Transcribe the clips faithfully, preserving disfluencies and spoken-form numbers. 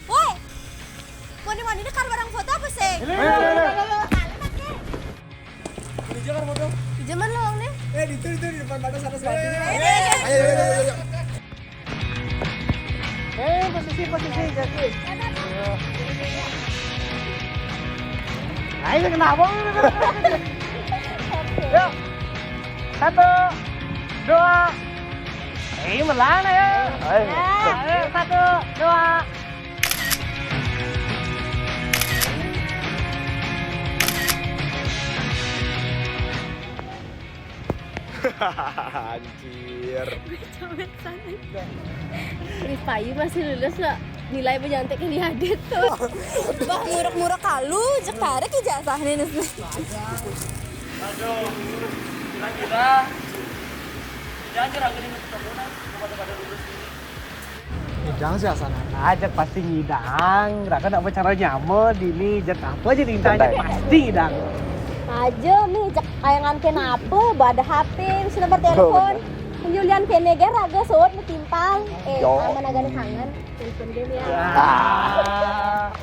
Woi. Moni-moni ini karo barang foto apa sih? Ini aja kan foto. Jaman lo nih. Eh, di itu, itu di depan mata sana sepatunya. Ayo, ayo, ayo, ayo. Eh, posisi, posisi, jadi. Ayo, kenapa? Yuk. Satu, dua. Eh, melana ya. Ayo. Ayo, satu, dua. Anjir. Gue coba sana. Rifai masih lulus lah. Nilai menyantek ini ada tuh. Bah, muruk-muruk kalu, cek tarik ijazah nih. Aduh, kira-kira. Jangan kira aku ini ketemu pada pada lulus ini. Idang sih asana aja pasti ngidang. Raka nak bicara nyama dini, jat apa aja ditanya pasti ngidang. Aja nih, cek kayangan kenapa, ada H P, bisa nomor telepon. Penyulian kene ge raga sot metimpal. Eh, aman agak kangen. Telepon dia ya. Ah.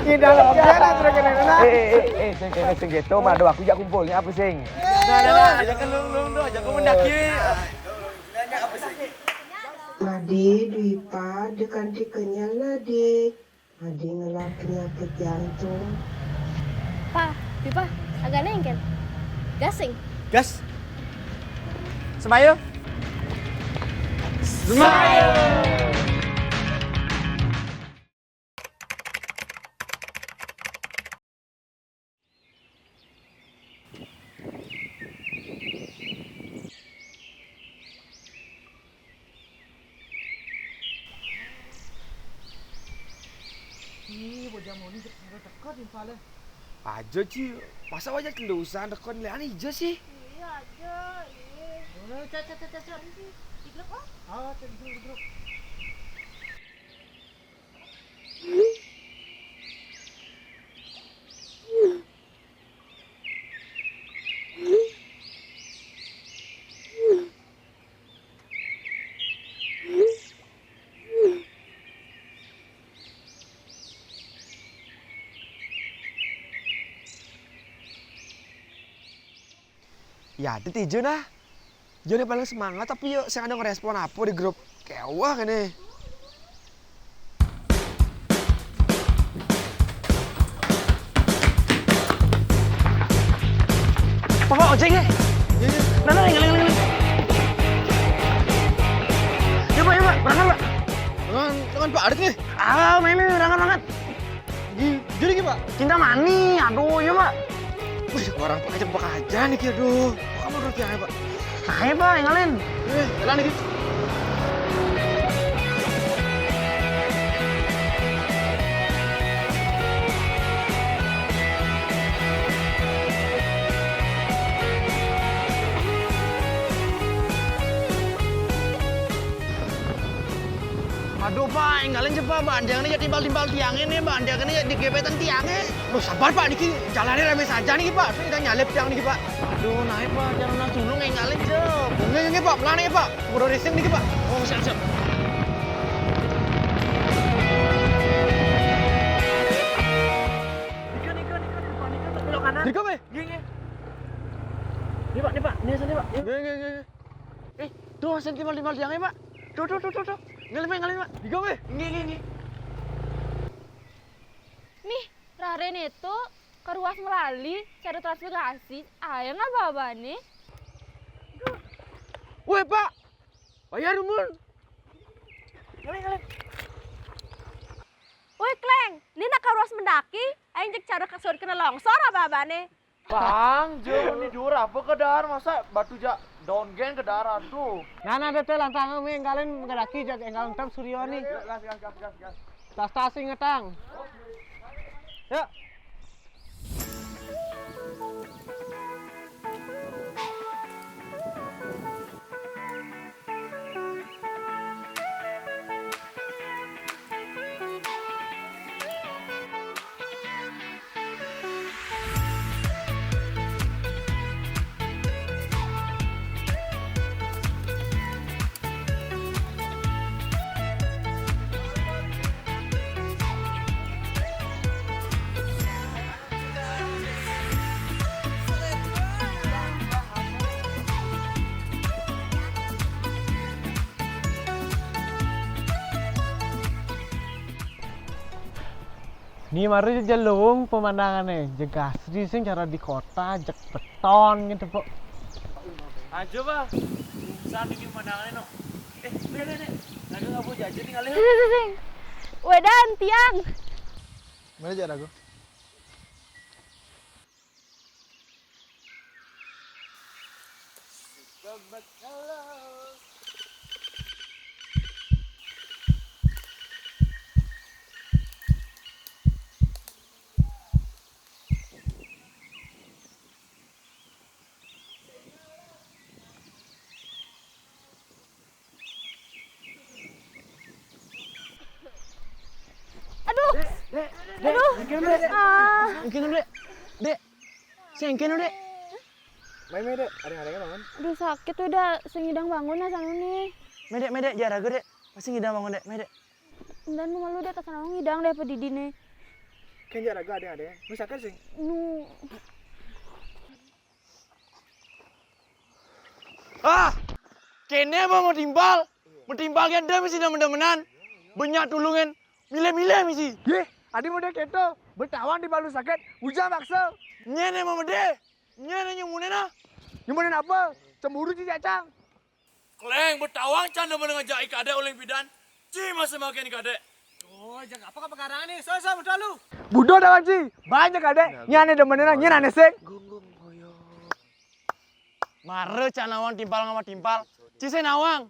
Ngidang oke lah, terus kena. Eh, eh, eh, sing kene sing gitu, madu aku jak kumpulnya apa sing? Dah, dah, dah, ajak ke lung, lung, tuh, ajak ke mendaki. Madi, Dwi Pa, de kanti kenyal lah, Di. Madi ngelak penyakit jantung. Pa, Dwi Pa, agak nengken. Gasing. Gas. Smile. Smile. Ih, bocah moni deket, deket impale. Aja, Ci. Masa wajar kelulusan deket lian aja sih? Iya, aja. Iya. Udah, cek, cek, cek, cek, cek. Di grup, oh? Ah, cek di grup, di grup. Ya, ada tijo nah. Jone paling semangat, tapi yo sing ada ngerespon apa di grup. Kewah kene. Bapak ojek ya? Iya, iya. Nah, nah, ngeling, ngeling, ngeling. Ya, Pak, ya, Pak, berangkat, Pak. Dengan, dengan Pak Arit nih. Ah, main, main, berangkat, berangkat. Gi-, jadi gimana, Pak? Cinta mani, aduh, ya, Pak. Wih, orang Pak ajak Pak aja nih, aduh. Kamu udah tiang, Pak. Nah, ya, Pak, ngalin. Eh, jalan nih. Aduh, Pak, enggalin cepat, Pak. Jangan ya timbal-timbal tiang ini, Pak. Jangan ya digebetan tiangnya. Loh, sabar, Pak. Niki jalannya rame saja niki, Pak. Saya udah nyalip tiang niki, Pak. Aduh, naik, Pak. Jangan langsung dulu enggalin, Cok. Nggih, nggih, Pak. Pelan ya, Pak. Udah racing niki, Pak. Oh, siap, siap. Nika, nika, nika, depan nika, belok kanan. Nika, Pak. Nggih, nggih. Nih, Pak, nih, Pak. Nih, sini, Pak. Nggih, nggih, nggih. Eh, tuh, sing timbal-timbal tiangnya, Pak. Tuh, tuh, tuh, tuh, tuh. Ngalih, Pak, ngalih, Pak. Nika, Pak. Nggih, nggih, nggih. Nih, rare neto, karuas melali, cara transmigrasi, ayang apa-apa nih? Woi, Pak. Bayar, Mun. Ngalih, ngalih. Woi, Kleng, ini nak karuas mendaki, aing cek cara kasur kena longsor apa-apane. Bang, jauh ini jur apa ke dar, masa batu jak daun gen ke darat tuh. Nah, nah, deh, teh, lantang, mi, enggalin mendaki, jak enggalin tem Suryo nih. Gas, gas, gas, gas, gas. Tas-tas ingetang. Yuk. Ni mari jelo pemandangannya, jeg asri sing cara di kota, jeg beton gitu, Pok. Aja, Bah. Sing ini pemandangannya, no. Eh, dek, dek, dek. Lagi nggak mau jajan nih kali. Sing, sing, sing. Wedan, tiang. Mana jalan aku? Aduh. Dek, dek, dek, aduh. Engken, dek. Ah. Engken, dek. Dek. Sengken, dek. Mai, mai, dek. Ada, ada kan, Wan? Aduh, sakit tuh dah. Sing ngidang bangun nah sana nih. Mai, dek, mai, dek. Jaraga, dek. Pasti ngidang bangun, dek. Mai, dek. Dan malu dek, tasan ngidang deh pedidi nih. Kan jaraga ada, ada. Nu sakit sih. Nu. Ah! Kene apa mau timpal? Mau timpal kan dah misi demen-demenan. Banyak tulungan. Milih-milih misi. Yeh, adi model keto. Betawan di balu sakit. Hujan paksa. Nyene mau mede. Nyene nyemune nah. Nyemune apa? Cemburu ci cacang. Kleng, betawan can demen ngajak ikade oleh bidan. Ci masa makan ikade. Oh, jangan apa-apa karang nih. So, so, udah lu. Budo dah, Ci. Banyak ade. Nyane demenena, nyane sing. Mare cak nawang timpal ngama timpal. Cise nawang.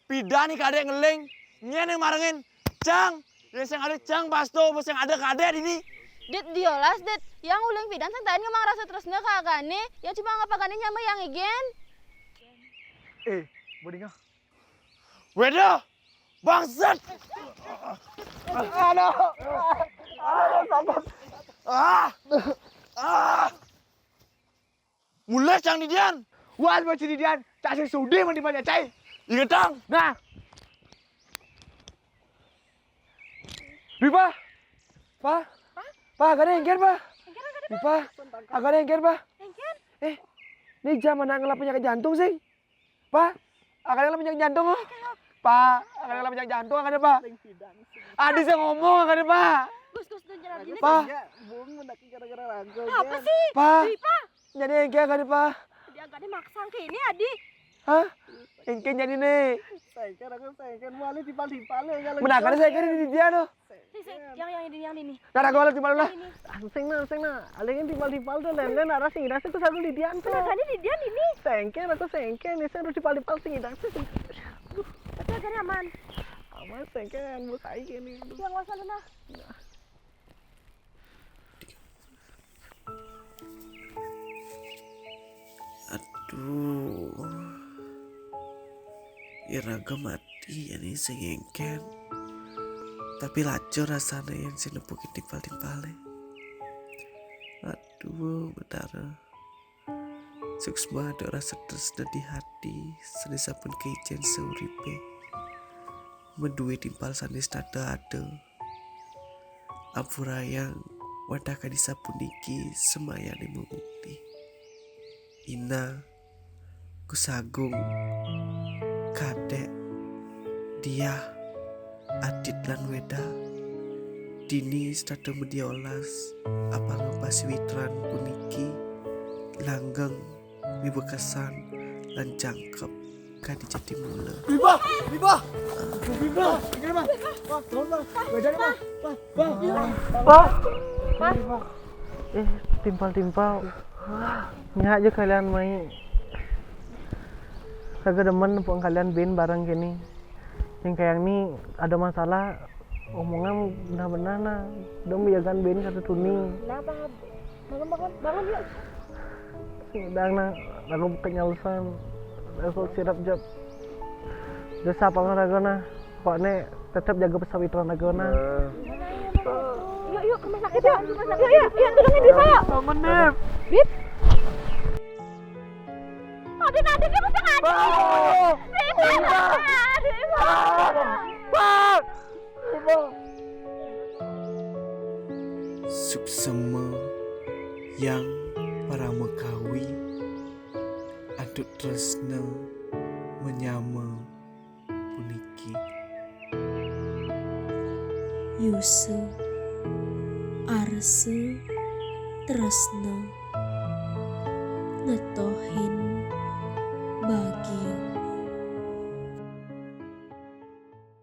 Pidan ni kadek ngeling. Nyene marengin. Cang. Yang sing ada cang pasto, sing ada kadek ini. Dit diolas, Dit. Yang uling pidan sing tain ngemang rasa tresna ka agane. Yang cuma ngapa gane nyama yang igen. Eh, bodinga. Weda. Bangsat. Aduh. Aduh, sakit. Ah. Ah. Mulai cang didian. Wah, mau ci didian. Cak sing sudi mandi banyak cai. Ingetang. Nah. Ripa. Pa. Pa, agak ada engker, Pa. Engker, agak ada, Pa. Ripa. Agak ada engker, Pa. Engker? Eh, ini zaman nak ngelap penyakit jantung sih. Pa, agak ada ngelap penyakit jantung, oh. Pa, agak ada ngelap penyakit jantung, agak ada, Pa. Adi saya ngomong, agak ada, Pa. Gus, Gus, tuh jalan gini. Pa. Bung, mendaki gara-gara ragu. Apa sih? Pa. Ih, Pa. Jadi engke agak ada, Pa. Dia agak ada maksang ke ini, Adi. Hah? Engke jadi nih. Sengken, aku sengken. Wali timpal-timpal ya, kalau. Menakar gitu, saya kira di dia tuh. Sih, sih, yang, yang ini, yang ini. Nara gua timpal lah. Ini. Sing nah, sing nah. Alingin timpal-timpal tuh, len-len, arah sing rasa tuh satu di dia tuh. Nah, tadi di dia ini. Sengken, aku sengken. Ini saya harus timpal-timpal sing rasa sih. Tapi agak aman. Aman, sengken, mau saya gini. Yang wasal nah. Nah. Aduh. Iraga mati ya nih sing engken. Tapi lacur rasane yang sing nepukin timpal-timpale. Aduh, Betara. Suksma ada rasa tresna di hati, sane sampun keijen seuripe. Menduwe timpal sane setata ada. Ampurayang, wadah kadi sapuniki semayane mumukti. Ina, Gus Agung, Kadek, Diah, Adit lan Weda. Dini setata media olas, apang paswitran puniki langgeng wiwekesan lan jangkep kadi jati mula. Bibah, Bibah, Bibah, ini mah, wah, tolong mah, beda mah, wah, wah, wah, wah. Eh, timpal-timpal. Nyak aja kalian main. Kagak demen nempung kalian bin bareng gini. Yang kayak ini ada masalah, omongan benar-benar nah. Dong biagan bin kata Tuni. Kenapa? Bangun, bangun, bangun yuk. Sedang nah, aku bukannya alasan. Aku sirap jawab. Udah siapa olahraga nah? Pokoknya tetap jaga persawitran raga nah. Yuk, yuk, ke rumah sakit yuk. Yuk, yuk, yuk, tolongin Dipa yuk. Bangun, Dip. Dip. Aduh, nanti dia mesti ngaji. Pak! Dipa. Dipa. Dipa. Pak! Suksema yang parama kawi, antuk tresna menyama puniki. Yusuf, Jisu tresna